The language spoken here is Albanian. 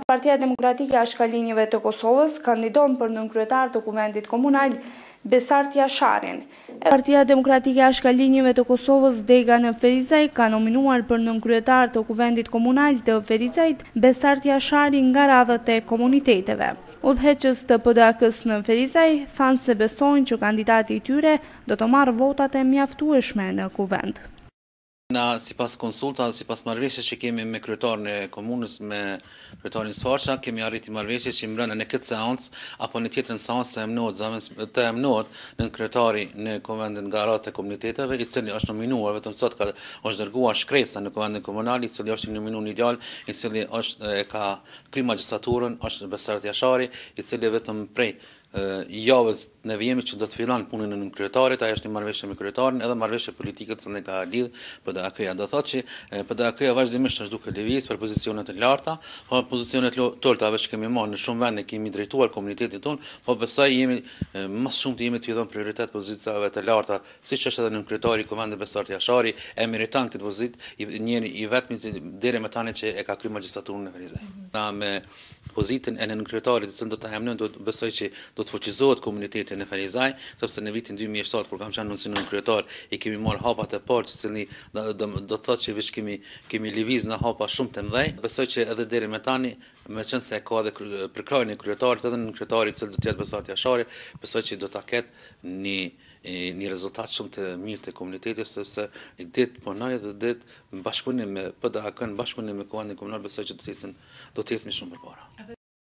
Partia Demokratike e Ashkalinjëve të Kosovës kandidon për nënkryetar të Kuvendit Komunal, Besart Jasharin. Partia Demokratike e Ashkalinjëve të Kosovës, dega në Ferizaj, ka nominuar për nënkryetar të Kuvendit Komunal të Ferizajt, Besart Jasharin nga radhët e komuniteteve. Udhëheqës të PDAK-së në Ferizaj thanë se besojnë që kandidati i tyre do të marrë votat e mjaftueshme në Kuvend. Na sipas konsulta, sipas marrëveshjes që kemi me kryetarin e komunës, me kryetarin Sfarqa, kemi arritur marrëveshje që mbrëna në këtë seancë apo në tjetrën seancë të emënohet zëvendës të emënohet nënkryetari në kuvendin nga radhët e komuniteteve, i cili është nominuar vetëm sot ka është dërguar shkresa në kuvendin komunal, i cili është i nominuar një djalë, i cili është e ka kry magjistraturën, është Besart Jashari, i cili vetëm prej javës në vijim që do të fillon punën e nënkryetarit, ajo është një marrëveshje me kryetarin edhe marrëveshje politike të cilën e ka lidh PDAK-ja. Do thotë që PDAK-ja vazhdimisht është duke lëviz për pozicione të larta, po pozicionet të ulëta veç kemi marrë në shumë vende kemi drejtuar komunitetin tonë, po besoj jemi më shumë të jemi të dhënë prioritet pozicave të larta, siç është edhe nënkryetari i Kuvendit Besart Jashari, e meriton këtë pozitë, njeri i vetmi deri më tani që e ka kryer magjistraturën në Ferizaj. Na me pozitën e nënkryetarit të cilën do ta emërojnë do të besoj që do të fuqizohet komuniteti në Ferizaj, sepse në vitin 2007 kur kam qenë unë si nënkryetar i kemi marrë hapat e parë që cilni do, do, do të thotë që veç kemi kemi lëviz në hapa shumë të mëdhenj. Besoj që edhe deri më tani, meqenëse ka edhe përkrahjen e kryetarit edhe nënkryetarit i cili do të jetë Besart Jashari, besoj që do ta ketë një një rezultat shumë të mirë të komunitetit sepse ditë punoj dhe ditë në bashkëpunim me PDAK-n, bashkëpunim me Kuvendin Komunal, besoj që do të ecim do të ecim shumë përpara.